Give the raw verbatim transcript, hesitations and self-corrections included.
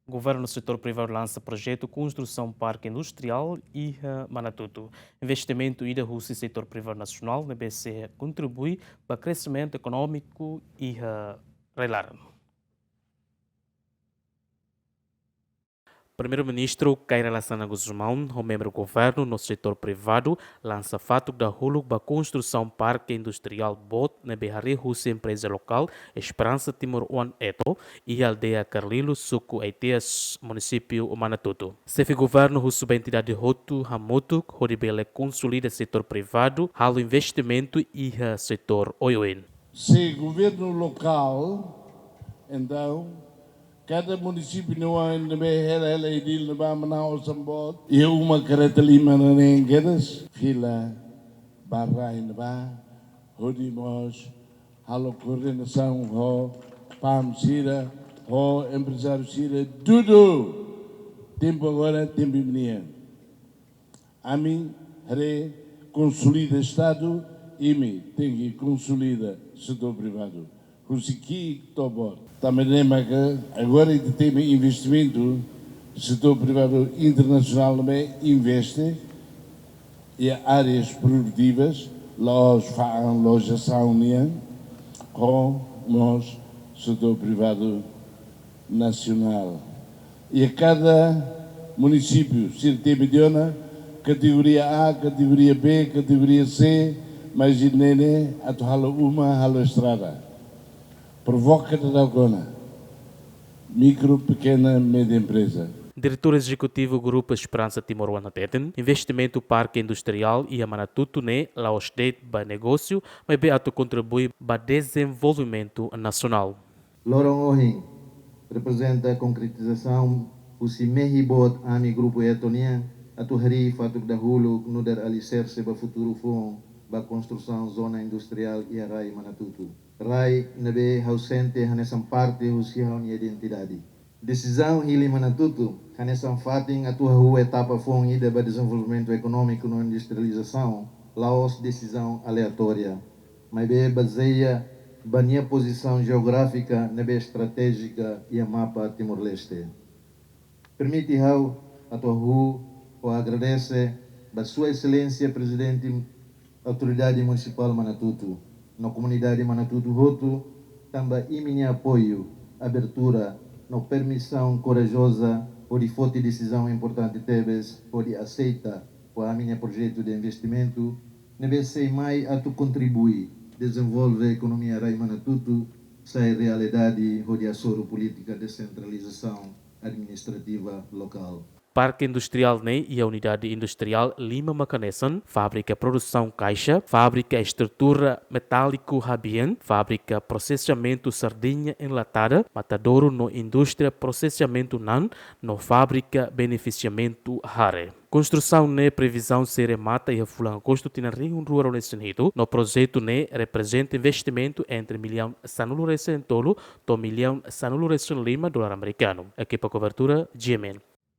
Governu no setór privadu lansa projetu konstrusaun parke industriál iha Manatutu. Investimentu ida husi setór privadu nasionál ne'ebé sei kontribui ba kresimentu ekonómiku iha rai-laran. Primeiru-Ministru Kay Rala Xanana Gusmão ho membru governu no setór privadu lansa fatuk dahuluk ba konstrusaun parke industriál boot ne'ebé harii husi empreza lokál Esperansa Timor Oan Eto iha aldeia Carlilo, suku Aiteias, munisípiu Manatutu. Xefe governu husu ba entidade hotu hamutuk hodi bele konsolida setór privadu halo investimentu iha setór oioin. Se governu lokál, entaun, kada munisípiu ne'ebé hela-hela idil ne'ebá manán osan boot, iha uma kareta lima nanain kedas, fila ba rai ne'ebá, hodi mós halo koordenasaun ho PAM sira, ho emprezáriu sira, dudu. Tempu agora, tempu imi-nian. Ami haree konsolida Estadu, imi tenke konsolida setór privadu. Husi ki'ik to'o boot. Tanba ne'e maka agora ita temi investimentu, setór privadu internasionál ne'ebé investe iha áreas produtivas, la'ós fa'an lojasaun nian, ho mós setór privadu nasionál. Iha kada munisípiu, sira temi tiha ona kategoria A, kategoria B, kategoria C, mas ita ne'e atu halo uma, halo estrada. Provoka daudaun ona. Mikro, pekena, média empreza. Diretór Ezekutivu Grupu Esperansa Timor Oan hateten, investimentu parke industriál iha Manatutu ne'e la'ós de'it ba negósiu, maibé atu kontribui ba dezenvolvimentu nasionál. Loron ohin reprezenta konkretizasaun husi mehi boot ami Grupu Eto nian atu harii fatuk dahuluk nu'udar aliserse ba futuru foun ba konstrusaun zona industriál iha rai Manatutu. Rai ne'ebé ha'u sente hanesan parte husi ha'u-nia identidade. Desizaun hili Manatutu hanesan fatin atu hahú etapa foun ida ba dezenvolvimentu ekonómiku no industrializasaun, la'ós desizaun aleatória, maibé bazeia ba nia pozisaun jeográfika ne'ebé estratéjika iha mapa Timor-Leste. Permite ha'u atu hahú ho agradese ba Sua Exelénsia Prezidente Autoridade Munisipál Manatutu, no komunidade Manatutu hotu, tanba imi-nia apoiu, abertura, no permisaun korajoza hodi foti desizaun importante tebes hodi aseita ho ami-nia projetu de investimentu, ne'ebé sei mai atu kontribui dezenvolve ekonomia rai Manatutu, sai realidade hodi hasoru polítika desentralizasaun administrativa lokál. Parke industriál ne'e iha unidade industriál lima mak hanesan, fábrika produsaun kaixa, fábrika estrutura metáliku Habian, fábrika prosesamentu sardiña enlatada, matadouru no indústria prosesamentu nan, no fábrika benefisiamentu hare. Konstrusaun ne'e previzaun sei remata iha fulan Agostu tinan rihun rua ruanulu-resin-hitu, no projetu ne'e reprezenta investimentu entre millaun sanulu-resin-tolu to'o millaun sanulu-resin-lima dolar amerikanu. Ekipa kobertura, G M N.